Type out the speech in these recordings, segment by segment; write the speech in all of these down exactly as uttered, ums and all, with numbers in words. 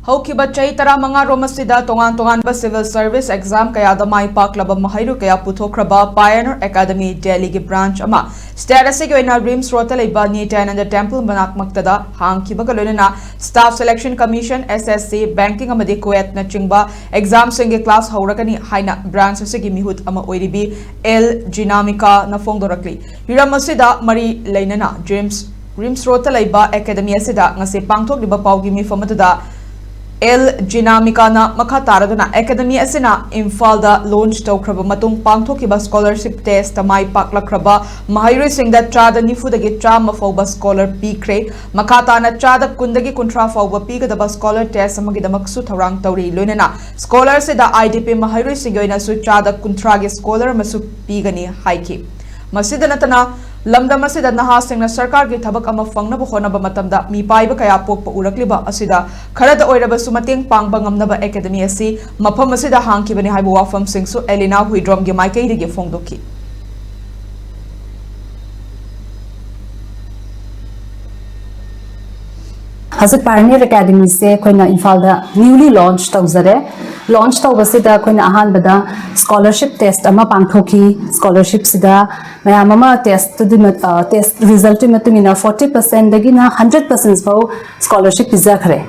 ꯍꯧꯈꯤꯕ ꯆꯍꯤ ꯇꯔꯥꯃꯉꯥ ꯔꯣꯝ ꯑꯁꯤꯗ ꯇꯣꯉꯥꯟ ꯇꯣꯉꯥꯟꯕ civil service exam ꯀꯌꯥꯗ ꯃꯥꯏ ꯄꯥꯛꯂꯕ ꯃꯍꯩꯔꯣꯏ ꯀꯌꯥ ꯄꯨꯊꯣꯛꯈ꯭ꯔꯕ Pioneer Academy Delhiꯒꯤ branch ꯑꯃ state ꯑꯁꯤꯒꯤ ꯑꯣꯏꯅ RIMS Roadꯇ ꯂꯩꯕ ꯅꯤꯇ꯭ꯌꯥꯅꯟꯗ temple ꯃꯅꯥꯛꯃꯛꯇꯗ ꯍꯥꯡꯈꯤꯕꯒ ꯂꯣꯏꯅꯅ Staff Selection Commission, S S C, banking ꯑꯃꯗꯤ CUETꯅꯆꯤꯡꯕ examꯁꯤꯡꯒꯤ class ꯍꯧꯔꯒꯅꯤ ꯍꯥꯏꯅ branch ꯑꯁꯤꯒꯤ ꯃꯤꯍꯨꯠ ꯑꯃ ꯑꯣꯏꯔꯤꯕꯤ ꯑꯦꯜ ꯖꯤꯅꯥꯃꯤꯀꯥꯅ ꯐꯣꯡꯗꯣꯔꯛꯂꯤ꯫ ꯍꯤꯔꯝ ꯑꯁꯤꯗ ꯃꯔꯤ ꯂꯩꯅꯅ RIMS RIMS Roadꯇ ꯂꯩꯕ academy ꯑꯁꯤꯗ ꯉꯁꯤ ꯄꯥꯡꯊꯣꯛꯂꯤꯕ ꯄꯥꯎꯒꯤ ꯃꯤꯐꯝ ꯑꯗꯨꯗ ꯑꯦꯜ ꯖꯤꯅꯥꯃꯤꯀꯥꯅ ꯃꯈꯥ ꯇꯥꯔꯗꯨꯅ academy ꯑꯁꯤꯅ ꯏꯝꯐꯥꯜꯗ launch ꯇꯧꯈ꯭ꯔꯕ ꯃꯇꯨꯡ ꯄꯥꯡꯊꯣꯛꯈꯤꯕ scholarship testꯇ ꯃꯥꯏ ꯄꯥꯛꯂꯛꯈ꯭ꯔꯕ ꯃꯍꯩꯔꯣꯏꯁꯤꯡꯗ ꯆꯥꯗ ꯅꯤꯐꯨꯗꯒꯤ ꯆꯥꯝꯃ ꯐꯥꯎꯕ scholar ꯄꯤꯈ꯭ꯔꯦ꯫ ꯃꯈꯥ ꯇꯥꯅ ꯆꯥꯗ ꯀꯨꯟꯗꯒꯤ ꯀꯨꯟꯊ꯭ꯔꯥ ꯐꯥꯎꯕ ꯄꯤꯒꯗꯕ scholar test ꯑꯃꯒꯤꯗꯃꯛꯁꯨ ꯊꯧꯔꯥꯡ ꯇꯧꯔꯤ꯫ ꯂꯣꯏꯅꯅ scholar ꯑꯁꯤꯗ IDP ꯃꯍꯩꯔꯣꯏꯁꯤꯡꯒꯤ ꯑꯣꯏꯅꯁꯨ ꯆꯥꯗ ꯀꯨꯟꯊ꯭ꯔꯥꯒꯤ scholar ꯑꯃꯁꯨ ꯄꯤꯒꯅꯤ ꯍꯥꯏꯈꯤ꯫ ꯃꯁꯤꯗ ꯅꯠꯇꯅ ꯂꯝꯗꯝ ꯑꯁꯤꯗ ꯅꯍꯥꯁꯤꯡꯅ ꯁꯔꯀꯥꯔꯒꯤ ꯊꯕꯛ ꯑꯃ ꯐꯪꯅꯕ ꯍꯣꯠꯅꯕ ꯃꯇꯝꯗ ꯃꯤꯄꯥꯏꯕ ꯀꯌꯥ ꯄꯣꯛꯄ ꯎꯔꯛꯂꯤꯕ ꯑꯁꯤꯗ ꯈꯔꯗ ꯑꯣꯏꯔꯕꯁꯨ ꯃꯇꯦꯡ ꯄꯥꯡꯕ ꯉꯝꯅꯕ academy ꯑꯁꯤ ꯃꯐꯝ ꯑꯁꯤꯗ ꯍꯥꯡꯈꯤꯕꯅꯤ ꯍꯥꯏꯕ ꯋꯥꯐꯝꯁꯤꯡꯁꯨ ꯑꯦꯂꯤꯅꯥ ꯍꯨꯏꯗ꯭ꯔꯣꯝꯒꯤ ꯃꯥꯏꯀꯩꯗꯒꯤ ꯐꯣꯡꯗꯣꯛꯈꯤ꯫ ꯍꯧꯖꯤꯛ Pioneer Academyꯁꯦ ꯑꯩꯈꯣꯏꯅ ꯏꯝꯐꯥꯜꯗ newly launch ꯇꯧꯖꯔꯦ꯫ Launch ꯇꯧꯕꯁꯤꯗ ꯑꯩꯈꯣꯏꯅ ꯑꯍꯥꯟꯕꯗ scholarship test ꯑꯃ ꯄꯥꯡꯊꯣꯛꯈꯤ꯫ Scholarshipꯁꯤꯗ ꯃꯌꯥꯝ ꯑꯃ testꯇꯨꯒꯤ ꯃ-, ꯑ, test resultꯀꯤ ꯃꯇꯨꯡ ꯏꯟꯅ forty percentꯗꯒꯤꯅ hundred percent ꯐꯥꯎ scholarship ꯄꯤꯖꯈ꯭ꯔꯦ꯫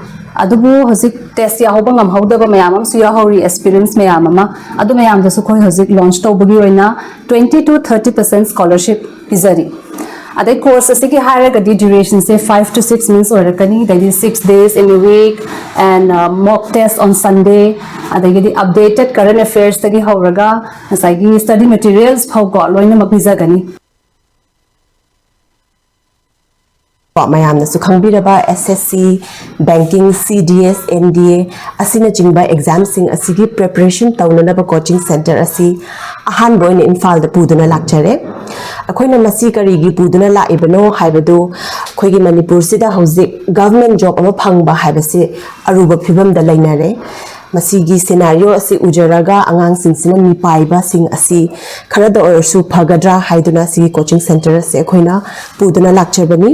ꯑꯗꯨꯕꯨ ꯍꯧꯖꯤꯛ test ꯌꯥꯎꯍꯧꯕ ꯉꯝꯍꯧꯗꯕ ꯃꯌꯥꯝ ꯑꯃꯁꯨ ꯌꯥꯎꯍꯧꯔꯤ, aspirants ꯃꯌꯥꯝ ꯑꯃ꯫ ꯑꯗꯨ ꯃꯌꯥꯝꯗꯁꯨ ꯑꯩꯈꯣꯏ ꯍꯧꯖꯤꯛ launch ꯇꯧꯕꯒꯤ ꯑꯣꯏꯅ twenty to thirty percent scholarship ꯄꯤꯖꯔꯤ꯫ ꯑꯗꯩ course ꯑꯁꯤꯒꯤ ꯍꯥꯏꯔꯒꯗꯤ durationꯁꯦ five to six months ꯑꯣꯏꯔꯛꯀꯅꯤ, ꯑꯗꯩꯗꯤ six days in a week and, uh, mock test on Sunday, ꯑꯗꯒꯤꯗꯤ updated current affairsꯇꯒꯤ ꯍꯧꯔꯒ ꯉꯁꯥꯏꯒꯤ study materials ꯐꯥꯎꯀꯣ ꯂꯣꯏꯅꯃꯛ ꯄꯤꯖꯒꯅꯤ꯫ ꯀꯣ, ꯃꯌꯥꯝꯅꯁꯨ ꯈꯪꯕꯤꯔꯕ S S C, banking, C D S, N D A ꯑꯁꯤꯅꯆꯤꯡꯕ examꯁꯤꯡ ꯑꯁꯤꯒꯤ preparation ꯇꯧꯅꯅꯕ coaching center ꯑꯁꯤ ꯑꯍꯥꯟꯕ ꯑꯣꯏꯅ ꯏꯝꯐꯥꯜꯗ ꯄꯨꯗꯨꯅ ꯂꯥꯛꯆꯔꯦ꯫ ꯑꯩꯈꯣꯏꯅ ꯃꯁꯤ ꯀꯔꯤꯒꯤ ꯄꯨꯗꯨꯅ ꯂꯥꯛꯏꯕꯅꯣ ꯍꯥꯏꯕꯗꯨ, ꯑꯩꯈꯣꯏꯒꯤ ꯃꯅꯤꯄꯨꯔꯁꯤꯗ ꯍꯧꯖꯤꯛ government job ꯑꯃ ꯐꯪꯕ ꯍꯥꯏꯕꯁꯤ ꯑꯔꯨꯕ ꯐꯤꯕꯝꯗ ꯂꯩꯅꯔꯦ꯫ ꯃꯁꯤꯒꯤ scenario ꯑꯁꯤ ꯎꯖꯔꯒ ꯑꯉꯥꯡꯁꯤꯡꯁꯤꯅ ꯃꯤꯄꯥꯏꯕꯁꯤꯡ ꯑꯁꯤ ꯈꯔꯗ ꯑꯣꯏꯔꯁꯨ ꯐꯒꯗ꯭ꯔꯥ ꯍꯥꯏꯗꯨꯅ ꯁꯤꯒꯤ coaching center ꯑꯁꯤ ꯑꯩꯈꯣꯏꯅ ꯄꯨꯗꯨꯅ ꯂꯥꯛꯆꯕꯅꯤ꯫